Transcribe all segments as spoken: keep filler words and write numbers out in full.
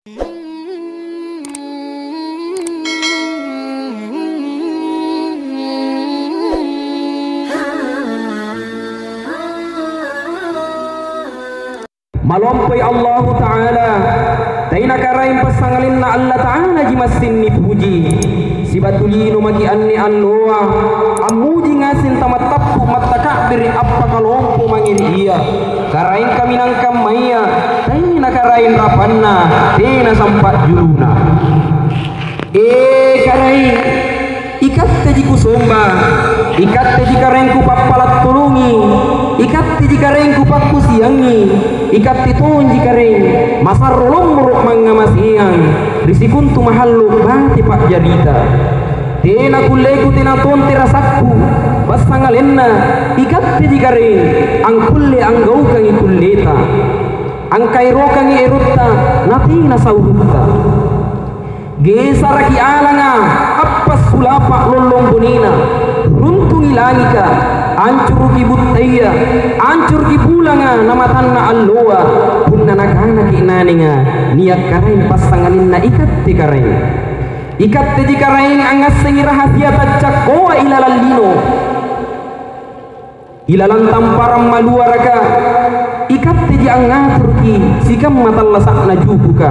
Malompoi Allahu Ta'ala, tena Karaeng passangalinna Allata'alaji massing nipuji. Sibatu lino maki' anne alloa, ammuji ngaseng tamattappu' mattaka'biri' appakalompo mange ri Ia. Karaeng kaminang kammaya, tena Karaeng rapanna, tena sampa' juluna. E Karaeng, iKatteji kusomba, iKatteji Karaeng kupappala' tulungi, iKatteji Karaeng kupakkusiangi, iKatte tonji Karaeng masarro lommoro' mangngamaseang ri sikontu mahallo' bate pa'jarita. Tena kulleku tena tonte rasakku, passangalinna iKatteji Karaeng angkulle anggaukangi kulleta, angkaerokangi erotta, natena saurutta. Gesaraki alanga, appa' sulapa' lollong bonena, runtungi langika, ancuruki buttaya, ancuruki bulanga na matanna alloa, punna nakana ke'nanenga, nia' Karaeng passangalinna iKatte Karaeng. IKatteji Karaeng angngassengi rahasia taccakkoa ilalang lino. Ilalang tamparang maluaraka, iKatteji angngaturuki sikamma tallasa'na jukuka.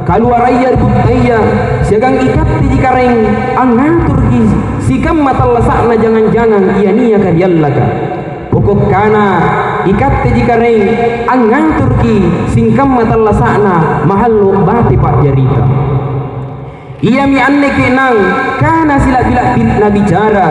Kaluaraya ri buttaya, siagang iKatteji Karaeng angngaturuki sikamma tallasa'na jangang-jangang ia niaka ri allaka. Pokokkana, iKatteji Karaeng angngaturuki sikamma tallasa'na mahallo' bate pa'jarita. Iami anne ke'nang kana sila'bi-la'bi nabicara,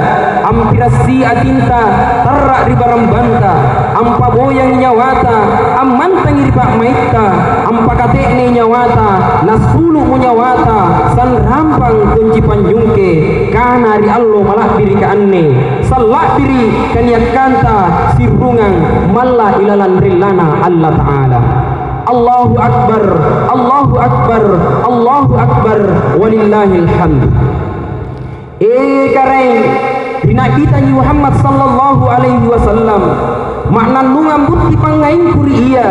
ampirassi atinta tarra' ri barambanta, ampaboyangi nyawata, ammantangi ri pa'maitta, ampakate'nei nyawata, nassulu'mo nyawata sanrampang konci panynyungke, kana ri allo mala'birika anne, salla'biri' kaniakkanta sirrungang malla' ilalang rellana Allata'ala. Allahu Akbar, Allahu Akbar, Allahu Akbar, walillahil hamd. E Karaeng, ri Na'bita Muhammad sallallahu alaihi wasallam, ma'nannungang butti pangngaingku ri Ia,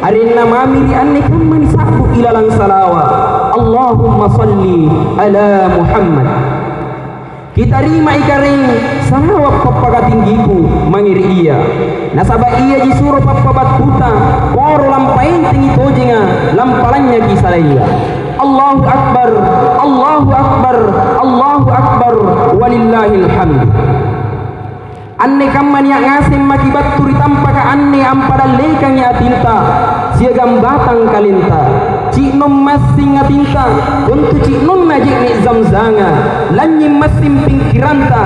arenna mami ri anne kamma nisa'bu' ilalang salawa', Allahumma salli ala Muhammad. Kitarimai Karaeng salawa' pappakatinggiku mange ri Ia. Nasaba' Iaji suro pappabattuta, poro lampaentengi tojenga, lampalanynyaki salaia. Allahu Akbar, Allahu Akbar, Allahu Akbar, walillahil hamd. Anne kamma nia' ngaseng maki' battu ri tampaka anne ampadallekangi atinta siagang batang kalenta. Ci'nong massing atinta, kontu ci'nonna je'ne' zamzanga. Lanynying massing pingkiranta,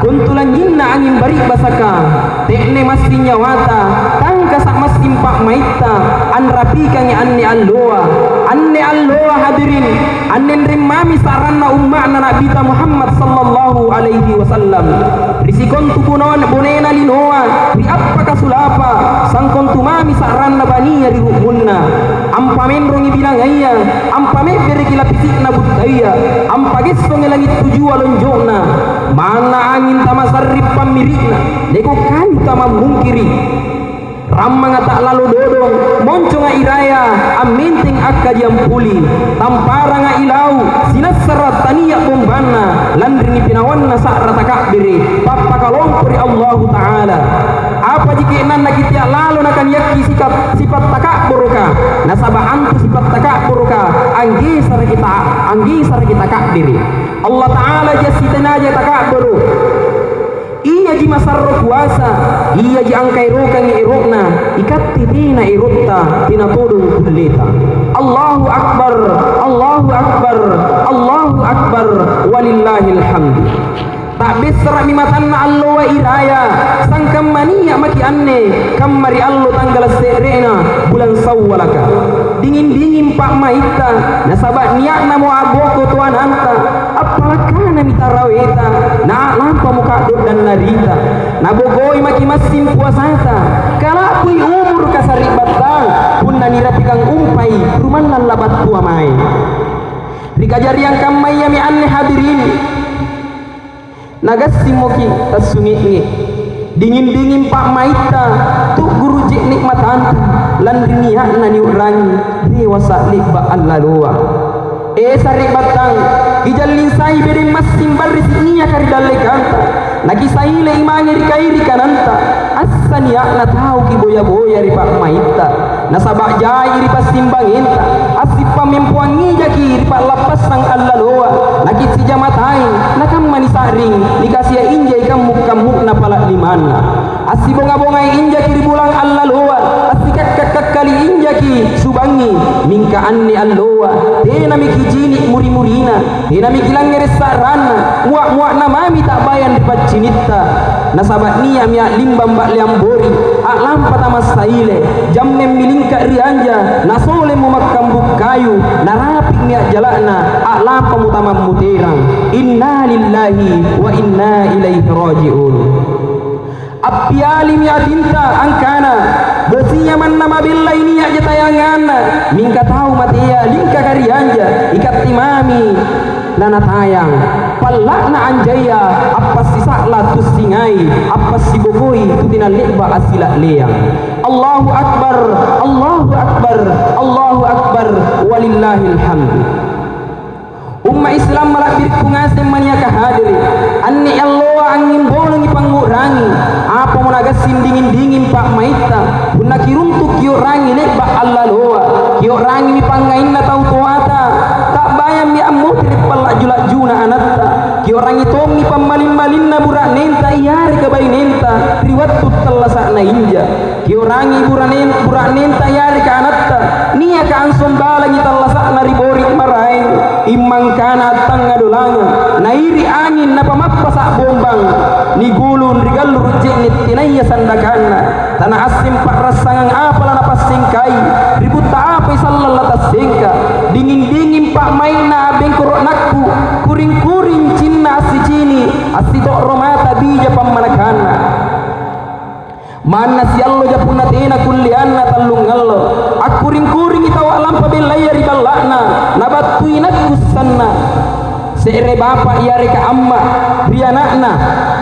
kontu lanynyinna anging bari'basaka. Te'ne massing nyawata, tangkasa' massing pa'maitta, anrapikangi anne alloa. Anne alloa, hadirin, annenreng mami sa'ranna umma'na Na'bita Muhammad sallallahu alaihi wasallam. Ri sikontu bonona-, bonena linoa, ri appaka sulapa', sangkontu mami sa'ranna bania ri ru'munna. Ampamenrongi binangaya, ampame'bereki lapisi'na buttaya, ampagessongi langi' tujua lonjo'na. Manna anging tamasarri' pammiri'na, leko kayu tamammungkiri'. Rammanga ta'lalo dodong, monconga iraya, ammenteng akkaji ampuli, tamparanga ilau', sinassara' tania' bombanna, lanri nipinawanna sa'ra taka'bere', pappakalompo ri Allahu Ta'ala. Apaji ke'nanna kitea' lalo nakaniakki sika-, sipa' taka'boroka? Nasaba' antu sipa' taka'boroka anggesaraki ta-, anggesaraki taka'bere'. Allah Ta'alaji assitenajai taka'boro'. Iaji masarro kuasa, Iaji angkaerokangi ero'na, ikatte tena erotta, tena todong kulleta. Allahu Akbar, Allahu Akbar, Allahu Akbar, walillahil hamdu. Ta'bessara'mi matanna alloa iraya, sangkamma nia' maki' anne, kamma ri allo tanggala' se're'na bulang Sawwalaka. Dinging-dinging pa'maitta, nasaba' nia'namo a'boko toananta, appala' kanami taraweta, na a'lampamo ka'do' dannarita. Nabokoi maki' massing puasata, kala'bui umuru' kasari'battang, punna nirapikan umpai rumanna labattua mae. Ri kajariang kammayami anne, hadirin, nagassingmoki' tassunge'nge'. Dinging-dinging pa'maitta, tu'guru' je'ne' matanta, lanri nia'na niu'rangi, rewasa' le'ba' allaloa. E sari'battang, kijallinsai bedeng massing barrisi' niaka ri dallekanta, nakisailei mange ri kairi kananta, assa nia'na tau kiboya-boya ri pa'maitta. Nasaba' jai ri passimbangenta, assipammempoang ijaki ri pa'lappassang allaloa, nakissijamatai, nakamma nisa'ring, nikasia' injai kammu'-kammu'na pala' limanna. Assibonga-bongai injaki ri bulang allaloa, assikakka-kakkali injaki subangngi, mingka anne alloa, tenami kicini' muri-murina. Tenami kilangngere' sa'ranna, mua'-mua'na mami ta'bayang ri paccinitta. Nasaba' nia'mi a'limbang ba'le ambori, a'lampa tamassaile, jammemmi lingka ri anja, nasolemo makkambu' kayu, narapi'mi a'jala'na, a'lampamo tamammuterang. Innalillahi wa inna ilaihi raji'un. Appialimi atinta angkana, "Bosia manna mabellai nia'ja tayanganna, mingka tau matea lingkaka ri anja, ikatte mami lanatayang." Palla'na anjaya appassisa'la tussingai, appassibokoi tu tena le'ba' assila'leang. Allahu Akbar, Allahu Akbar, Allahu Akbar, walillahil hamd. Umma' Islam mala'birikku ngaseng maniaka hadere', anne alloa angngimbolongi pangngu'rangi, apamo nagassing dinging-dinging pa'maitta, punna kiruntu' kiu'rangi le'ba' allaloa, kiu'rangimi pangngainna tau toata, ta'bayammi ammotere' palla'ju-la'juna anatta, kiu'rangi tommi pammaling-malinna bura'nenta yareka bainenta ri wattu tallasa'na inja. Kiu'rangi buranen-, bura'nenta yareka anatta, niaka ansombalangi tallasa'na ri bori' maraeng, immangkana attangnga dolangang, nairi' anging napamappasa' bombang, nigulung ri galluru' je'ne' tenaya sandakanna, tana asseng pa'rassangang apa lanapassengkai, ri butta apai sallang latassengka, dinging-dinging pa'mai'na a'bengkoro' nakku, kuring-kuring cinna assicini', assito'ro mata bija pammanakanna. Manna sialloja punna tena kulleanna tallungallo, akkuring-kuringi tau a'lampa bellaya ri balla'na, nabattui nakkussanna. Se're bapa' yareka amma' ri ana'na,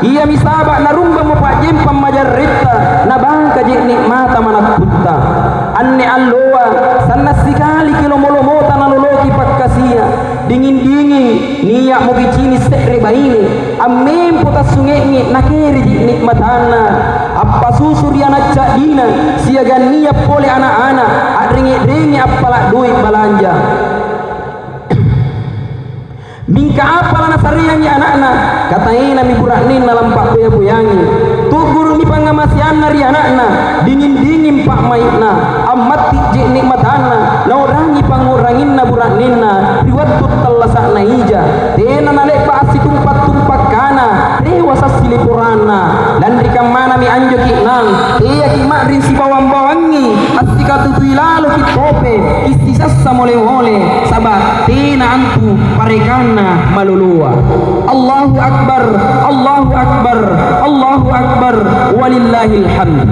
iami saba' narumbammo pa'jempang majarretta, nabangka je'ne' mata manakkutta. Anne alloa, sanna' sikaliki lomo-lomota naloloki pakkasia. Dinging-dinging, nia'mo kicini' se're baine, ammempo tassunge'nge' nakereji' nikmatanna, appasusu ri ana' ca'dina, siagang nia' pole ana'-ana' a'rengnge'-rengnge' appala' doe' balanja. Mingka apa lanasareangi ana'na? Kataenami bura'nenna lampa'boya-boyangi. Tu'guru'mi pangngamaseanna ri ana'na, dinging-dinging pa'mai'na, ammatti' je'ne' matanna, naorangi pangngu'ranginna bura'nenna ri wattu tallasa'na ija. Tena nale'ba' assitumpa'-tumpa' kana, rewasa' siliporanna. Lanri kammanami anjo ki'nang, teaki' ma'ring sibawang-bawangi, assikatutui laloki' tope, kissisassa mole-mole, saba' tena antu parekanna maloloa. Allahu Akbar, Allahu Akbar, Allahu Akbar, walillahil hamd.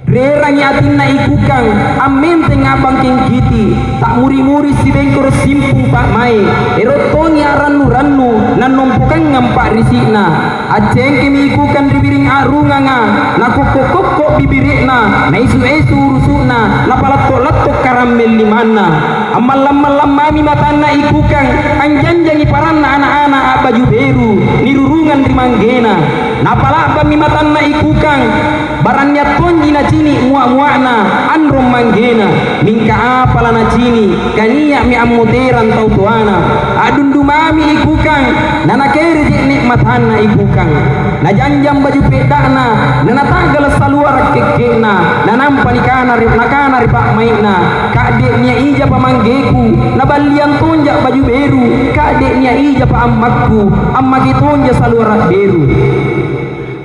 Rerangi atinna ikukang, ammenteng a'bangkeng kiti, ta'muri-muri sibengkoro' simpung pa'mai', ero' tongi a'rannu-rannu, nannompokangang pa'risi'na. Accengkemi ikukang ri biring a'runganga, nakokko-kokko bibire'na, naisu-esu urusu'na, napalatto-latto karammeng limanna. Ammallang-mallang mami matanna ikukang, anjanjangi paranna ana'-ana' a'baju beru, nirurungang ri manggena. Napala'bammi matanna ikukang, barang nia' tonji nacini' mua-mua'na anrong manggena. Mingka apa lanacini', kania'mi ammoterang tau toana, a'dundu mami ikukang, nanakere je'ne' matanna ikukang. Najanjang baju pe'da'na, nanata'gala' saluara' kekke'na, nanampa nikana ri, nakana ri pa'mai'na, "Ka'de' nia' ijapa manggeku, naballiang tonja' baju beru, ka'de' nia' ijapa ammakku, ammake tonja' saluara' beru."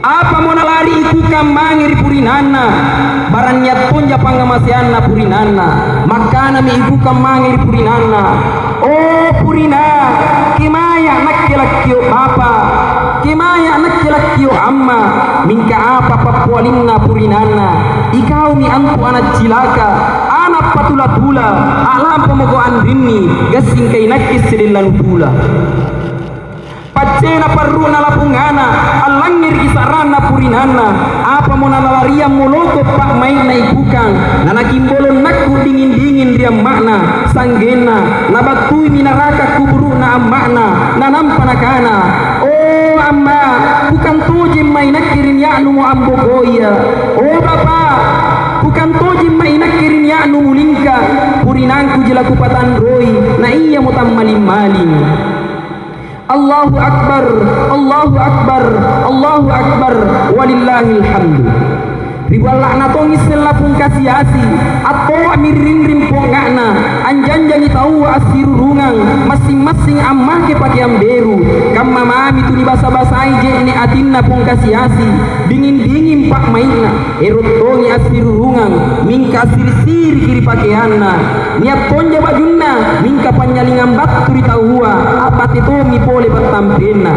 Apamo nalari ikukang mange ri purinanna, barang nia' tonja' pangngamaseanna purinanna. Makkanami ikukang mange ri purinanna, "O purina, kemaya nakke lakkio' bapa', kemaya nakke lakkio' amma', mingka apa pappialinna purinanna? Ikaumi antu ana' cilaka, ana' patula-tula, a'lampamako anrinni, gassingka inakke sideng lanutula." Sena parru'na lapungana, allangngereki sa'ranna purinanna, apamo nanalariammo loko pa'mai'na ikukang, nanakimbolong nakku dinging-dinging ri amma'na, sa'genna nabattuimi naraka kuburu'na amma'na, nanampa nakana, "O amma', bukan tojeng mai nakke ri nia'numo ambokoia. O bapa', bukan tojeng mai nakke ri nia'nu mulingka, purinangkuji lakupatanroi, na iamo tammaling-maling." Allahu Akbar, Allahu Akbar, Allahu Akbar, walillahil hamdu. Ri balla'na tongi sellapung kasi-asi, attoa'mi ri rinring pongnga'na, anjanjangi taua assirurungang, massing-massing ammake pakeang beru, kamma mami tu nibasa-basai je'ne' atinna pong kasi-asi, dinging-dinging pa'mai'na. Ero' tongi assirurungang, mingka assiri'-siriki ri pakeanna. Nia' tonja bajunna, mingka panyalingang battu ri taua, a'bate tommi pole pattampenna.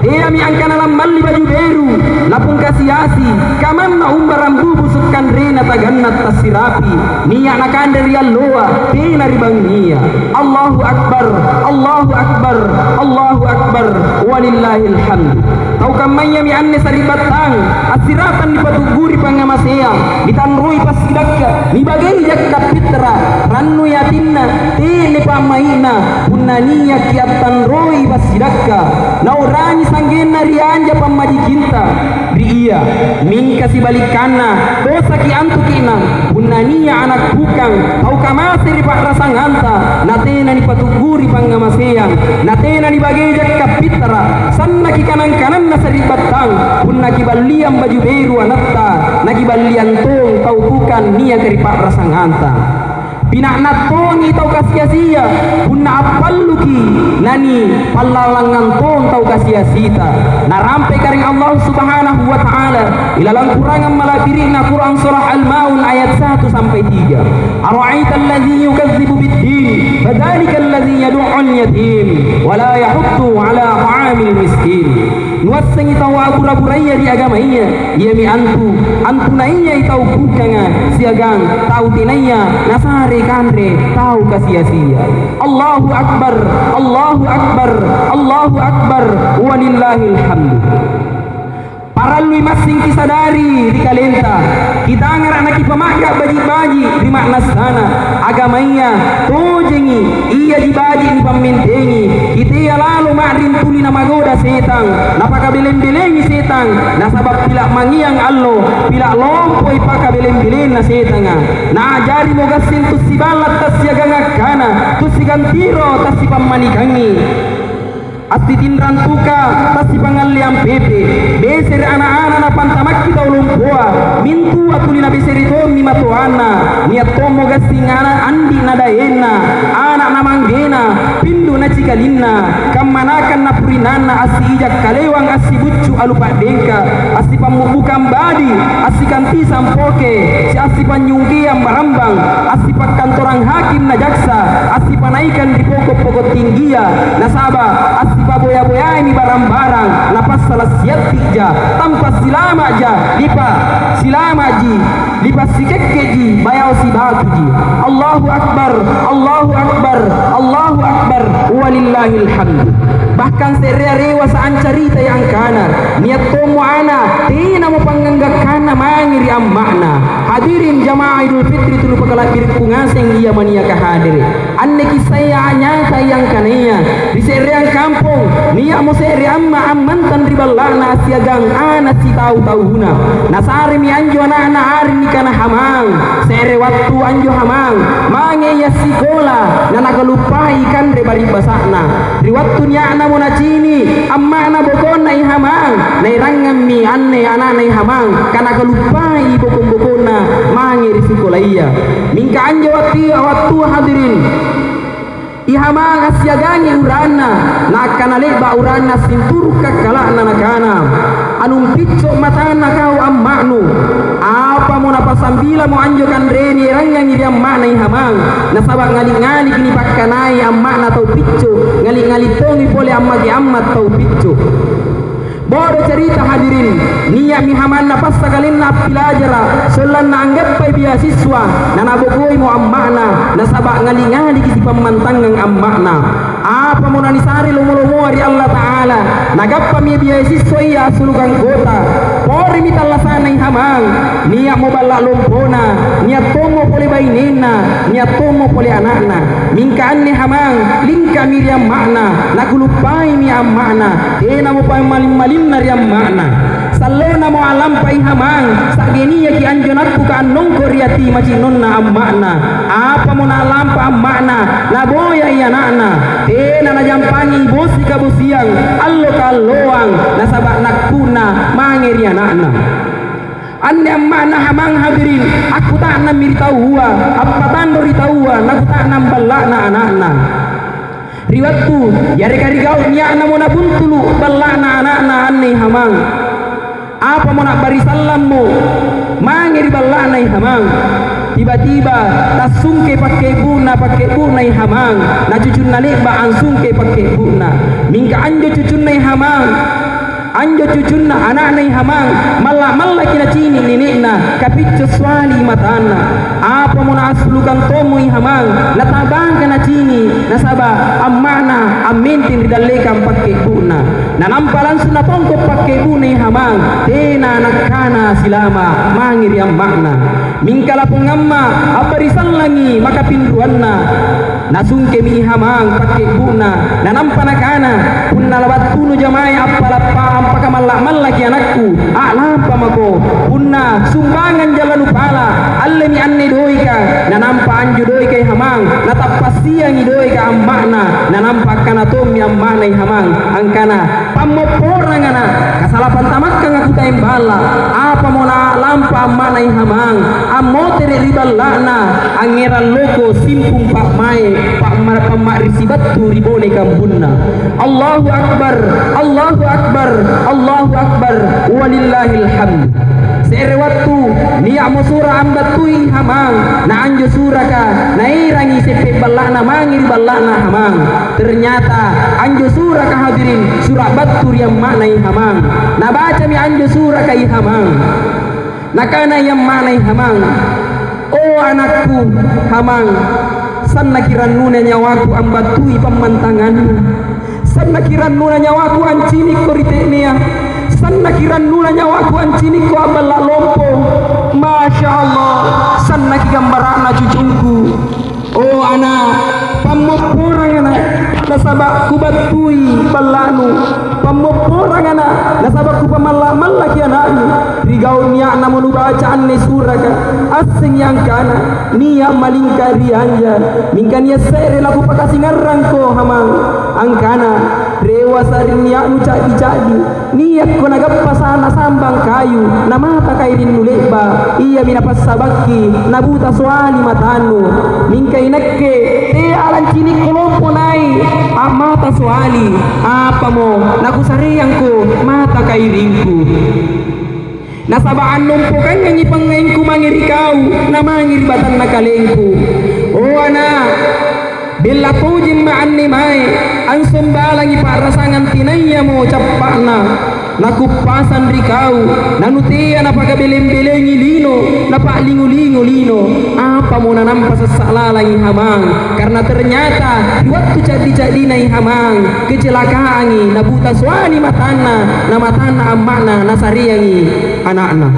Teami angkana lammalli baju beru, lapung kasi-asi, kamanna umbarang bubusu' kanrena taganna tassirapi, nia' nakanre ri alloa, tena ri bangngia. Allahu Akbar, Allahu Akbar, Allahu Akbar, walillahil hamd. Tau kammayami anne sari'battang, assiratang nipatu'guri pangngamaseang, nitanroi passidakka, nibagei jakka pittara', rannui atinna, te'ne pa'mai'na, punna nia'ki attanroi passidakka. Nau'rangi sa'genna ri anja pammajikinta ri ia, mingka sibalikkanna, dosaki antu ki'nang, punna nia' ana' kukang, tau kamase ri pa'rasanganta, natena nipatu'guri pangngamaseang, natena nibagei jakka pittara', sannaki kanang-kananna sari'battang, punna kiballiang baju beru anatta, nakiballiang tong tau kukang niaka ri pa'rasanganta. Pina'na tongi tau kasi-asia, punna appalluki, nanipallalangngang tong tau kasi-asita. Narampe Karaeng Allah Subhanahu wa Ta'ala ilalang kurangang mala'biri'na Quran Surah Al-Maun ayat satu sampai tiga. "Ara'aital ladzi yukazzibu biddin, fadzalikal ladzi yadu'ul yatim, wa la yahuddu ala ta'amil miskin." Nuassengi tau a'bura-buraya ri agamaya, iami antu, antu naiyai tau kukanga siagang tau tenaya nasare kanre tau kasi-asia. Allahu Akbar, Allahu Akbar, Allahu Akbar, walillahil hamd. Parallui massing kisadari ri kalenta, kitangara' nakipama'ka baji'-baji' ri ma'nassana. Agamaya tojengi, iaji baji' nipammentengi. Kitea lalo ma'ring tuli namagoda setang, napakabeleng-belengi setang, nasaba' pila' mangngiang allo, pila' lompoi pakabeleng-belenna setanga. Naa'jarimo gassing tu siballa' tassiagang akkana, tu sigantiro tassipammanikangi. Assitinrang tuka, tassipangalleang pepe', besere' ana'-ana' napantamakki tau lompoa, mintua tuli nabesere' tommi matoanna, nia' tommo gassing ana' andi' nadaenna, ana' namanggena, pindu nacikalinna, kammanakang napurinanna assiija' kalewang assibuccu' alu pa'dengka, assipammubbukang badi, assikantisang poke, siassipanynyungkeang barambang, assipakkantorang hakim na jaksa, assipanaikang ri poko'-poko' tinggia, nasaba' assipaboya-boyaimi barang-barang, napassala' siatti'ja, tampa' silama'ja, nipa-, silama'ji, nipassikekke'ji, bayao sibatuji. Allahu Akbar, Allahu Akbar, Allahu Akbar, walillahil hamd. Bahkan se'rea rewasa ancaritai angkana, nia' tommo ana' tenamo pangnganggakkanna mange ri amma'na. Hadirin jamaah Idul Fitri tulupakala'birikku ngaseng ia maniaka hadere'. Anne kissaya anyatai angkanaya ri se'reang kampong, nia'mo se're amma' ammantang ri balla'na siagang ana' sitau-tauna. Nasaremi anjo ana'na areng nikana Hamang. Se're wattu anjo Hamang mange ia sikola, nanakaluppai kanre bari'basa'na. Ri wattu nia'namo nacini' amma'na bokonna i Hamang, naerangammi anne ana'na i Hamang, kanakaluppai bokong-bokonna mange ri sikolaya. Mingka anjo wattu-, wattua hadirin, i Hamang assiagangi uranna, nakkana le'ba' uranna assinturu' kakkala'na nakana, "Anumpicco' matanna kau amma'nu." Apamo napasambilamo anjo kanre nierangangi ri amma'na i Hamang, nasaba' ngali'-ngaliki nipakkanai amma'na tau picco', ngali'-ngali' tongi pole ammake amma' tau picco'. Bodo carita hadirin, nia'mi Hamang napassa kalenna appilajara', sollanna anggappai beasiswa, nanabokoimo amma'na, nasaba' ngali'-ngaliki sipammantangang amma'na. Apa Appamo nanisare lomo-lomoa ri Allata'ala, nagappami biaya siswa ia assulukang kota. Porimi tallasa'na ihamang, nia'mo balla' lompona, nia' tommo pole bainenna, nia' tommo pole ana'na. Mingka anne hamang, lingkami ri amma'na, nakuluppaimi amma'na, tenamo pammaling-malinna ri amma'na. Sallonamo a'lampai hamang, sa'ge niaki anjo nakkuka annongko ri ati maci'nonna amma'na. Apamo na'lampa amma'na, naboyai ana'na. Tena najampangi bosi kabosiang, allo kaalloang, nasaba' nakku'na mange ri ana'na. Anne amma'na hamang hadirin, akkuta'nammi ri taua, appatanro ri taua, nakuta'nang balla'na ana'na. Ri wattu yareka ri gau' nia'namo nabuntulu' balla'na ana'na anne hamang. Apamo na'bari sallammo mange ri balla'na ihamang. Tiba-tiba tassungke pakke'bu'na, pakke'bu'na ihamang, na cucunna le'ba' ansungke pakke'bu'na. Mingka anjo cucunna ihamang, anjo cucunna ana'na ihamang, malla'-mallaki nacini' nene'na, kapicco suali matanna. Apamo naassulukang tommo ihamang, natabangka nacini', nasaba' amma'na ammenteng ri dallekang pakke'bu'na. Nanampa langsung natongko' pakke'bu'na ihamang, tena nakkana silama' mange ri amma'na. Mingka lapong amma' a'bari sallangi makapinruanna. Nasungkemi ihamang pakke'bu'na, nanampa nakana, "Punna labattuno jamae appala'-, ampakamalla'-mallaki anakku, a'lampa mako. Punna sumbangang jalla nupala', allemi anne doeka." Nanampa anjo doeka ihamang, natappassiangi doeka amma'na, nanampa akkana tommi amma'na ihamang, angkana, "Pammopporangana', kasalapang tamakkanga kutaeng balla'." Apamo na'lampa amma'na ihamang, ammotere' ri balla'na, angngerang loko simpung pa'mae, pa'ma-, pamma'risi battu ri bone kambunna. Allahu Akbar, Allahu Akbar, Allahu Akbar, walillahil hamd. Se're wattu, nia'mo sura' ambattui hamang, na anjo suraka naerangi seppe' balla'na mange ri balla'na hamang. Ternyata anjo suraka, hadirin, sura' battu ri amma'na ihamang. Nabacami anjo suraka ihamang. Nakana iammanai hamang, "O anakku, hamang, sannaki rannuna nyawaku ambattui pammantangannu. Sannaki rannuna nyawaku ancinikko ri te'nea. Sannaki rannuna nyawaku ancinikko abballa' lompo. Masya Allah, sannaki gambara'na cucungku." O ana', pammopporangana', nasaba' kubattui balla'nu. Pammopporangana', nasaba' kupamalla'-mallaki ana'nu. Ri gau' nia'namo nubaca anne suraka, assengi angkana, nia' malingka ri anja. Mingka nia' se're lakupakasingarrangko, hamang. Angkana, rewasa' ri nia'nu ca'di-ca'di. Nia'ko nagappa sana sambang kayu, namata kairinnu le'ba', iami napassabakki, nabuta soali matannu. Mingka inakke, tea lancinikko lompo nai', ammata soali, apamo nakusareangko mata kairingku. Nasaba' annompokangangi pangngaingku mange ri kau, namange ri batanna kalengku. O ana', Bella tojemma' anne mae, ansombalangi pa'rasangang tenayamo cappa'na. Nakuppasang ri kau, nanutea napakabeleng-belengi lino, napa'lingu-lingu lino. Apamo nanampa sassa' lalangi hamang, karena ternyata ri wattu ca'di-ca'dina i hamang, kecelakaangi, nabuta soani matanna, na matanna amma'na nasareangi ana'na.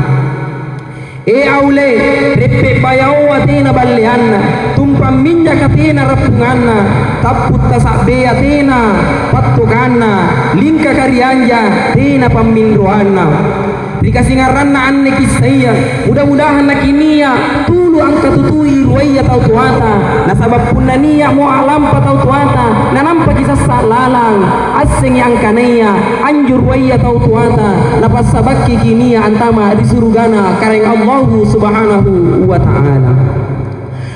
E aule, reppe' bayaoa tena balleanna, tumpang minnyaka tena rappunganna, tappu' tasa'bea tena pattokanna, lingkaka ri anja tena pamminroanna. Ri kasingarranna anne kissaya, mudah-mudahan nakinia' tulu angkatutui ruaya tau toata, nasaba' punna nia'mo a'lampa tau toata, nanampaki sassa' lalang, assengi angkanaya anjo ruaya tau toata napassabakki kinia' antama' ri surugana Karaeng Allahu Subhanahu wa Ta'ala.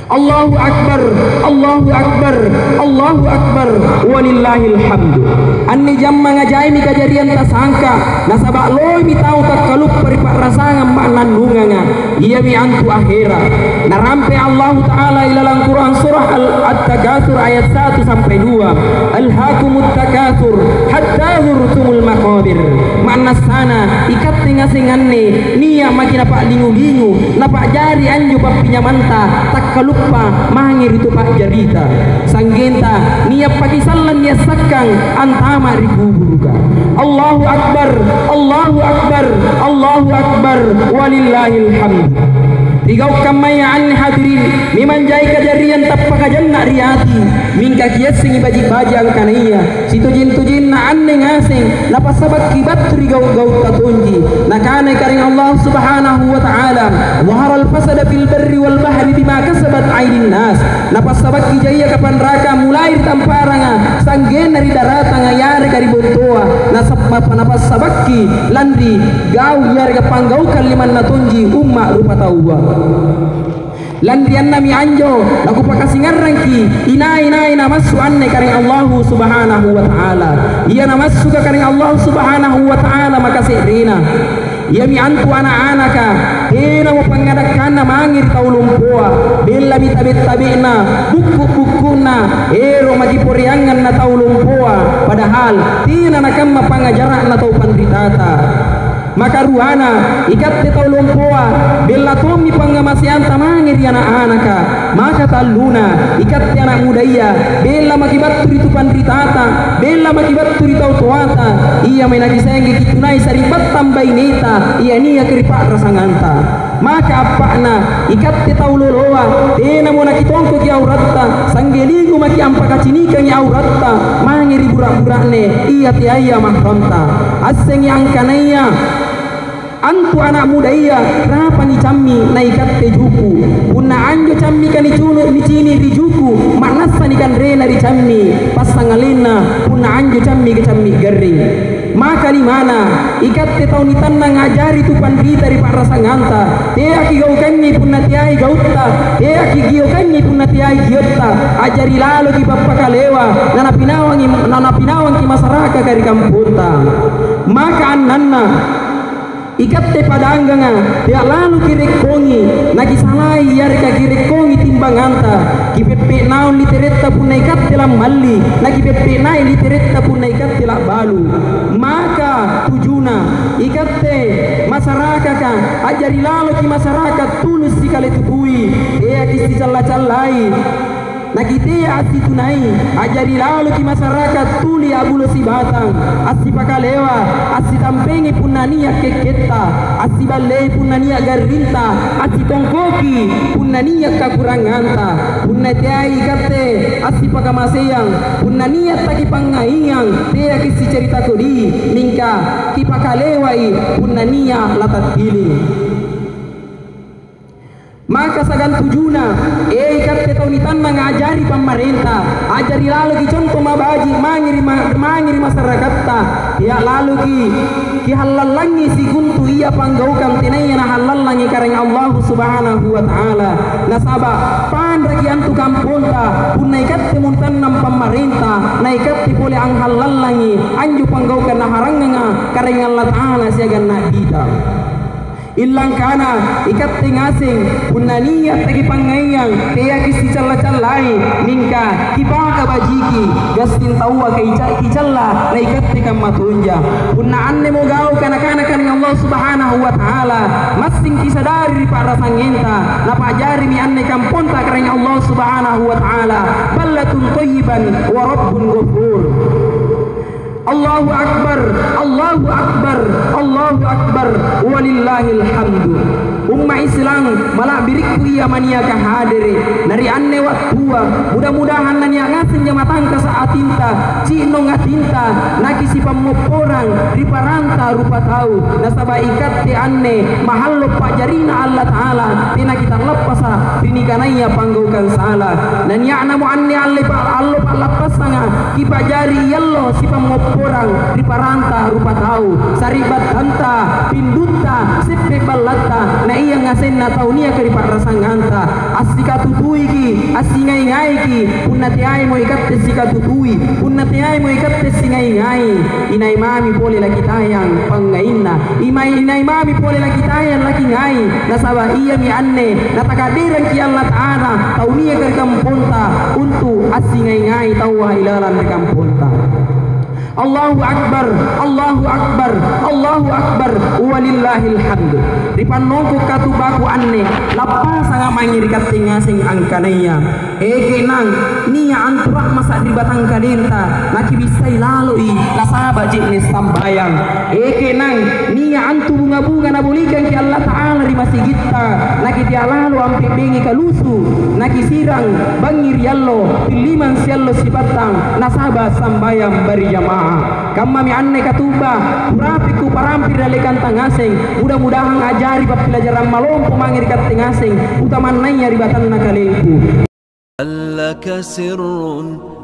Allahu Akbar, Allahu Akbar, Allahu Akbar, walillahil hamdu. Anne jammanga jaimi kajariang tasangka, nasaba' loemi tau takkaluppa ri pa'rasangang ma'nannunganga. Iami antu ahera'. Narampe Allahu Ta'ala ilalang Quran surah Al-, At-Takatsur ayat satu sampai dua. "Alhaakumut takatsur hatta zurtumul maqabir." Ma'nassana, ikatte ngaseng anne nia' maki' napa'lingu-lingu, napa'jari anjo pappinyamanta takkalup- Uppa mange ri tu pa'jarita, sanggenta nia' pakisallang niassakkang antama' ri kuburuka. Allahu Akbar, Allahu Akbar, Allahu Akbar, walillahil hamd. Ri gau' kammaya anne hadirin, memang jai kajariang tappakajanna ri ati, mingka kiassengi baji'-baji' angkanaya sitojeng-tojenna anne ngaseng napassabakki battu ri gau'-gautta tonji. Nakanai Karaeng Allah Subhanahu wa Ta'ala, "Zaharal fasada fil barri wal bahri bima kasabat aidin nas." Napassabakki jaia kapanrakang mulai ri tamparanga, sa'genna ri daratanga yareka ri bontoa, nasab-, napassabakki lanri gau' yareka panggaukang limanna tonji umma' rupataua. Lanri annami anjo, nakupakasingarrangki inai-nai namassu anne Karaeng Allahu Subhanahu wa Ta'ala. Ia namassuka Karaeng Allahu Subhanahu wa Ta'ala makase'rena. Iami antu ana'-anaka, tenamo pangngadakkanna mange ri tau lompoa, bellami tabe'-tabe'na, bukku'-bukku'na, ero' maki' poreanganna tau lompoa, padahal tena nakamma pangngajara'na tau panritata. Makaruana, ikatte tau lompoa, bella tommi pangngamaseanta mange ri ana'-anaka. Maka talluna, ikatte ana' mudaya, bella maki' battu ri tu panritata, bella maki' battu ri tau toata, iami nakisayangi kitunai sari'battang baineta, ia niaka ri pa'rasanganta. Maka appa'na, ikatte tau loloa, tenamo nakitongkoki auratta, sanggelingu maki' ampakacinikangi auratta mange ri bura'-bura'ne, ia teaya mahramta. Assengi angkanaya antu ana' mudaya, rapangi cammi na ikatte juku'. Punna anjo cammika nicunu-, nicini' ri juku', ma'nassa nikanrena ri cammi, passangalinna punna anjo cammika cammi garring. Maka limana, ikatte tau nitannang a'jari tu panrita ri pa'rasanganta, teaki gaukangi punna teai gautta, teaki giokangi punna teai giotta, a'jari laloki pappakalewa, nanapinawangi, nanapinawangki masarakaka ri kamponta. Maka annanna, ikatte padangganga, tea' lalo kirekkongi, nakisalai yareka kirekkongi timbanganta, kipeppe' naung literetta punna ikatte lammalli, nakipeppe' nai' literetta punna ikatte la'balu. Maka tujuna, ikatte masarakaka, a'jari laloki masaraka' tuli sikale tutui, teaki sicalla-callai. Nakitea assitunai, a'jari laloki masaraka' tuli a'bulo sibatang, assipakalewa, assitampengi punna nia' kekketta, assiballei punna nia' garrinta, assitongkoki punna nia' kakuranganta. Punna teai ikatte assipakamaseang, punna nia' takipangngaiang, teaki sicarita kodi, mingka kipakalewai punna nia' latattiling. Maka sagang tujuna, e, ikatte tau nitannanga a'jari pammarenta, a'jari laloki conto mabaji' mange ri ma-, mange ri masarakatta, tea' laloki kihallallangi sikontu ia panggaukang tenaya nahallallangi Karaeng Allahu Subhanahu wa Ta'ala. Nasaba' panraki antu kamponta, punna ikatte muntannang pammarenta, na ikatte pole anghallallangi anjo panggaukang naharanganga Karaeng Allata'ala siagang Na'bita. Illangkana, ikatte ngaseng, punna nia' takipangngaiang, teaki sicalla-callai, mingka kipaka bajiki, gassing taua kaica-, kicalla, na ikatte kamma tonja. Punna annemo gauka nakana Karaeng Allah Subhanahu wa Ta'ala, massing kisadari ri pa'rasangngenta, napa'jarimi anne kamponta Karaeng Allah Subhanahu wa Ta'ala, baldatun thayyibatun wa rabbun ghafur. Allahu Akbar, Allahu Akbar, Allahu Akbar, walillahil hamdu. Umma' Islam, mala'birikku ia maniaka hadere', na ri anne wattua, mudah-mudahan nania' ngaseng jamatangkasa' atinta, ci'nong atinta, nakisipammopporang ri paranta rupatau, nasaba' ikatte anne mahallo' pa'jarina Allata'ala, tena kita'lappasa' ri nikanaya panggaukang sala. Nania'namo anne alle pa-, allo pa'lappassanga, kipa'jari iallo sipammopporang ri paranta rupatau, sari'battanta, pindutta, seppe' ballatta, na ia ngasenna tau niaka ri pa'rasanganta. Assikatutuiki, assingai-ngaiki, punna teaimo ikatte sikatutui, punna teaimo ikatte singai-ngai, inai mami pole lakitayang pangngainna. Imai-, inai mami pole lakitayang lakingai, nasaba' iami anne nataka'derangki Allata'ala tau niaka ri kamponta untu' assingai-ngai taua ilalang ri kamponta. Allahu Akbar, Allahu Akbar, Allahu Akbar, walillahil hamdu. Ri pannongko' katubaku anne, lappasanga' mange ri katte ngaseng angkanaya, e ke'nang, nia' antu ra'ma sari'batang kalenta, nakibissai laloi, nasaba' je'ne' sambayang. E ke'nang, nia' antu bunga-bunga nabolikangki' Allata'ala ri masigitta, nakitea lalo ampe'bengi kalusu', nakisirang bangngi ri allo, pillimang siallo sipattang, nasaba' sambayang bari jama'ah. Kammami anne katuba, kurapi kuparampiri dallekanta ngaseng. Mudah-mudahang a'jari pappilajarang malompo mange ri katte ngaseng, utamannaya ri batanna kalengku. هل لك سر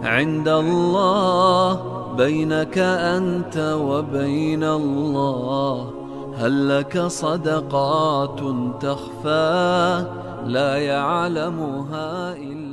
عند الله بينك أنت وبين الله؟ هل لك صدقات تخفى لا يعلمها إلا